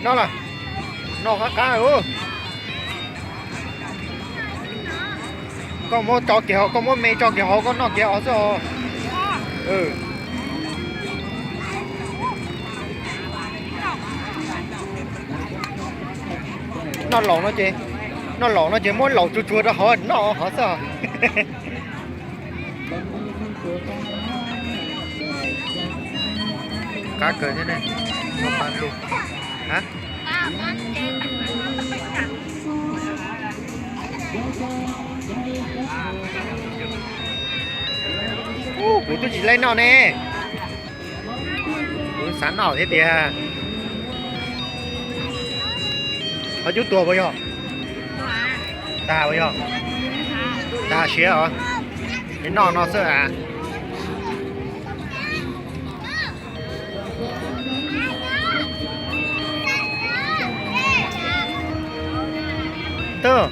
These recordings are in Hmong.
No los, no qab qab os. Koj muab tso kiag hauv, koj muab me tso kiag hauv, koj noj kiag os xwb os. Noj laus no ces, noj laus no ces muab laus tsuag tsuag rau hauv noj hauv xwb os. Qab kawg thiab ne. Kuv twb tsis laib noj ne. Kuv xav noj thiab tiag. Ho cub tuag puas yog? Tag puas yog? Tag siab os. Es noj no xwb a. Tub,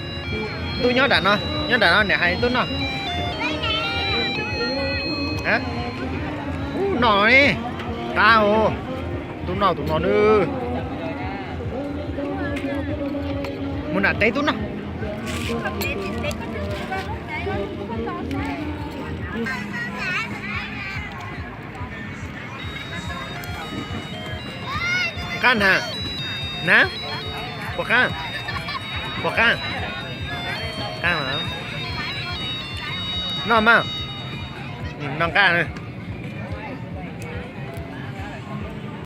tub nyob nram no, nyob nram no niam hais tub noj. Ub, noj no ne, qab os. Tub noj tus no nawb. Mus nram teb tub noj. Qab na, na, puas qab, puas qab, qab mas, noj mas, noj qab.